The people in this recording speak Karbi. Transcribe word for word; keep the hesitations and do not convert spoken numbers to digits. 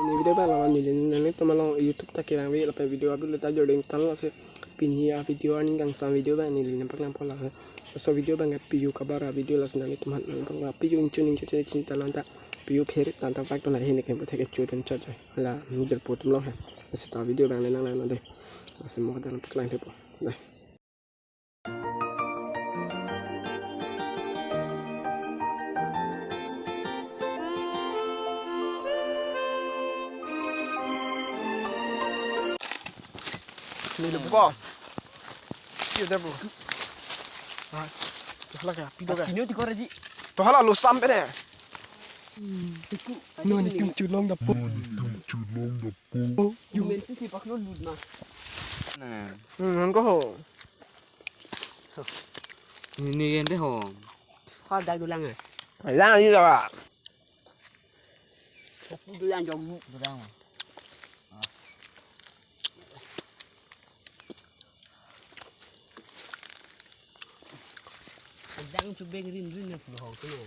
Pini video abang la-an, neli nanglitum along YouTube ta kevangve lapen video upload ta jording tanglo, lasi pini avideo arni kangsam video abang neli nangpaklangpo lasi. Laso video abang ke piyu kabar avideo, lasi nanglitum aphan nangpaklang piyu ingchun ingchun chini chini talon ta piyu pherit tan ta pak to na hini kempo thek chudun chot chot. La mujal po atum along he. Lasi ta video abang le nanglangnon dei. Lasi mo ta nangpaklang thepo. Dei. Neli lo buka. Iya dah bu. Ah, tuh lah ya, pido kan. Sini di kore ji. Tuh lah lo sampai deh. Tiku. No, ni tum chulong dapur. Oh, yuk. Mentis ni pak lo lut na. Nah. Hmm, nangko ho. Ini gente ho. Ha, dah dulang eh. Lang ini lah. Kopi dulang jong. Dulang. Dang chubeng rin rin na pulo ho tu na.